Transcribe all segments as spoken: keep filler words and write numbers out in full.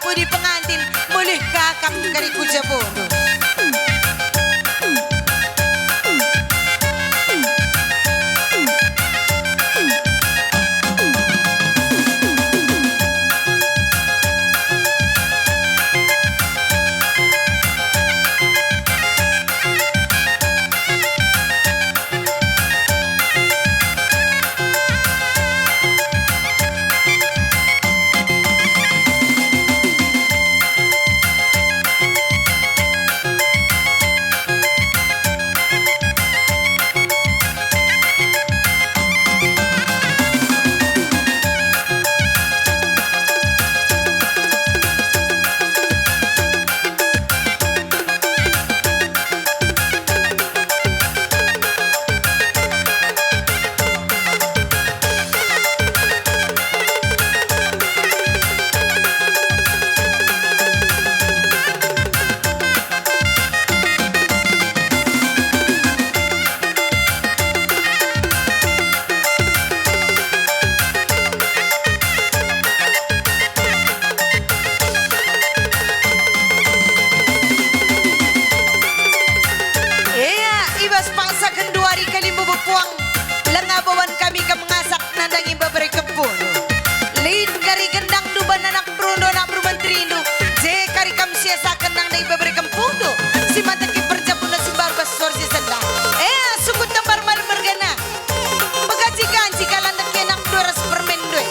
Pudi pengantin, mulih ka kam kari ku jabondu. Ea, i bas paksa genduari kalimbubu puang, lenga baban kami kam ngasak nandangi bebere kempung. Lit kari gendang duban anak beru ndo, anak beru menterindu, je kari kam siasaken nandangi bebere kempungndu, si mateki perjabunna si mbaru bas suar si sendah. Ea, sukut tembar malem mergana. Peganci-ganci kalak ndekena duaras permen ndoi.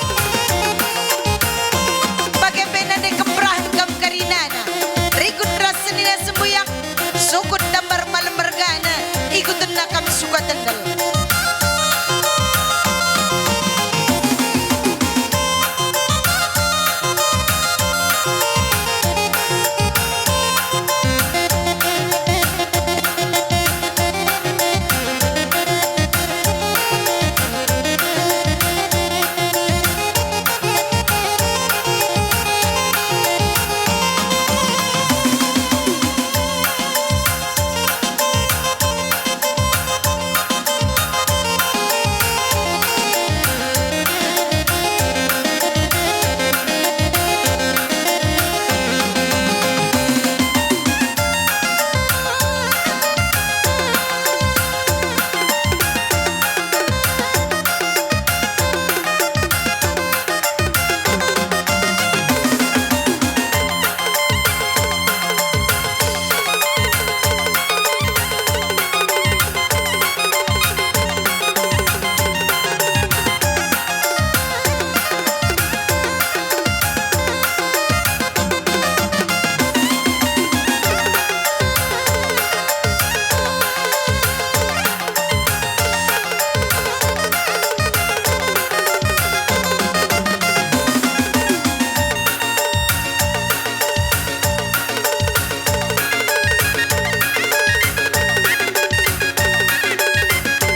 Bage pe nande keperahen kam karinana. Rikut ras senina sembuyak, sukut tambar malem mergana, ikutenna kam suka tendel.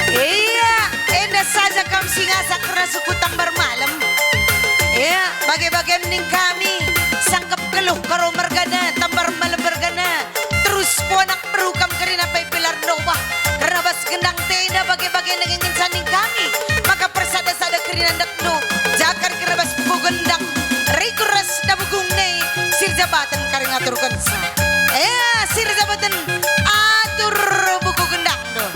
Ia, enda saja kam si ngasak kerna sukut tambar malem. Ia, bage-bagen ning kami, sangkep keluh karo mergana, tambar malem mergana, terus puanak beru kam kerina pe pilar ndobah, kerna bas gendang tenda bage-bage nege ngenca ning kami, maka persada-sada kerina ndekndu, jakar kerna bas buku gendang, rikut ras dabugung ne, sirjabaten kari ngaturkensa. Ea, sirjabaten, atur buku gendangndu.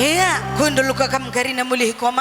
Ea, kundul ka kam kerina mulih koma.